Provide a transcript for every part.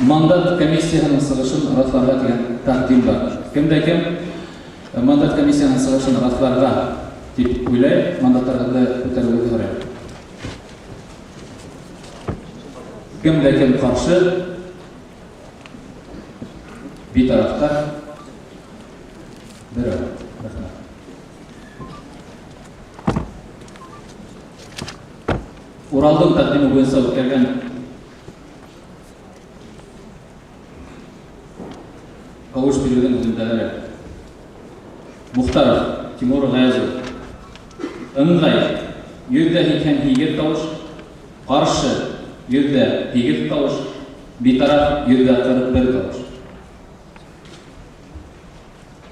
Мандат комиссияһының сығышын раҫларға тигән тәҡдим бар. Кем дә кем мандат комиссияһының сығышын раҫларға тип уйлай, мандаттарығыҙҙы күтәреүегеҙҙе һорайым. Кем дә кем ҡаршы, битарафтар, берәү. Рәхмәт. Уралдың тәҡдиме буйынса үткәргән тавыш биреүҙең һөҙөмтәләре. Мухтаров Тимур Ғаязов. Ыңғай 188 тауыш, ҡаршы 108 тауыш, битараф 141 тауыш.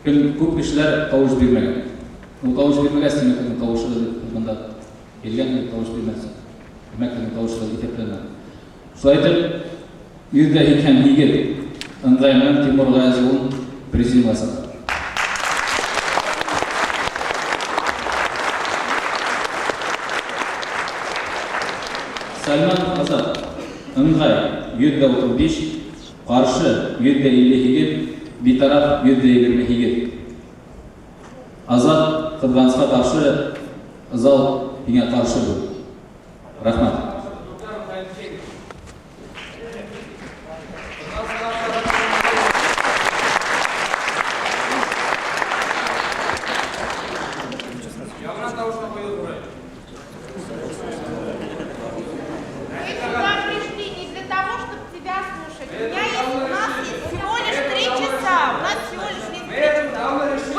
Кем күп кешеләр тавыш бирмәгән. Ул тавыш бирмәгәс, димәк, һеҙҙең тавышығыҙ бында килгән тавыш бирмәҫ. Димәк, һеҙҙең тавышығыҙ иҫәпләнмәне. Шулай итеп, 188 ыңғай менән Тимур Ғаяз улын президиумға саҡыра. Сальманов Азат ыңғай 135, ҡаршы 158, битараф 128. Азат, ҡыҙғанысҡа ҡаршы, зал һиңә ҡаршы булды. Рәхмәт. Мы сюда пришли не для того, чтобы тебя слушать. У меня есть, у нас есть всего лишь 3 часа. У нас всего лишь есть 3 часа.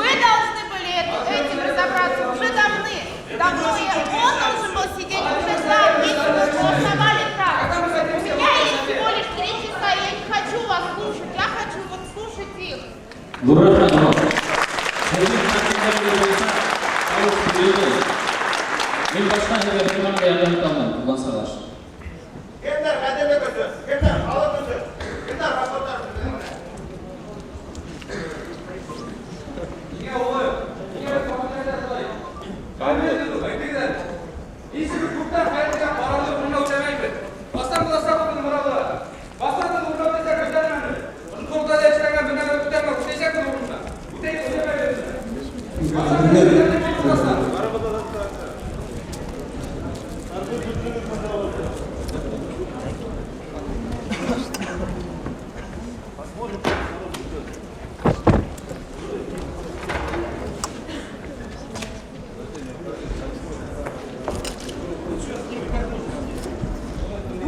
Вы должны были этим разобраться уже давны. Давно и он должен был сидеть уже там, если бы голосовали так. У меня есть всего лишь 3 часа, я не хочу вас слушать, я хочу вот слушать их. Ҙур рәхмәт, Урал. Һеҙҙең тәҡдимдәрегеҙ буйынса тауыш бирелде. Мин башҡа һеҙгә бер нәмә лә ярҙам итә алмайым, ҡыҙғанысҡа ҡаршы. Кемдәр ғәҙеллек өсөн? Кемдәр халыҡ өсөн? Кемдәр башҡорттар өсөн? Ниңә улай? Ниңә беҙ комментарийҙар шулай? Нисек күптән хәйергә ҡарарҙы урынына үтәмәйбеҙ. Ҡасан буласаҡ беҙҙең мораҙы? Башҡортостан урынына үтәсәк үтәмәне. Ошо эшләнгән бер нәмә үтәмәй, үтәсәкбеҙ урынына. Үтәй үтәмәйбеҙ. Ҡасан буласаҡ?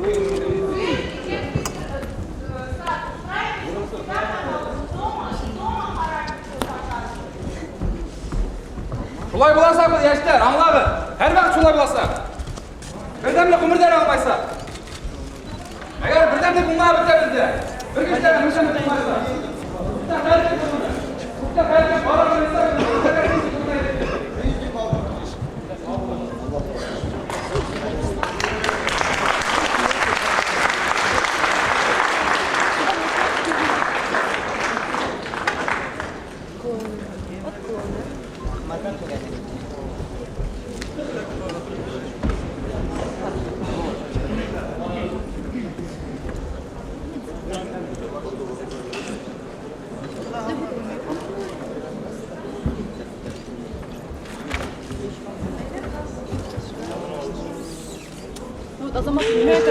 Вы, детский сад устраиваете у себя, пожалуйста, дома, дома характер свой показывайте. Шулай буласаҡбыҙ, йәштәр, аңлағыҙ. Һәр ваҡыт шулай буласаҡ. Берҙәмлек ғүмерҙәр алмайса. Әгәр берҙәмлек булмаһа бөтә беҙҙә. Бер кешеләр берҙәмлек булмайса. Күптән хәл итте быны. Күптән хәл итеп ҡарар менән. Ну, вот Азамат, меня это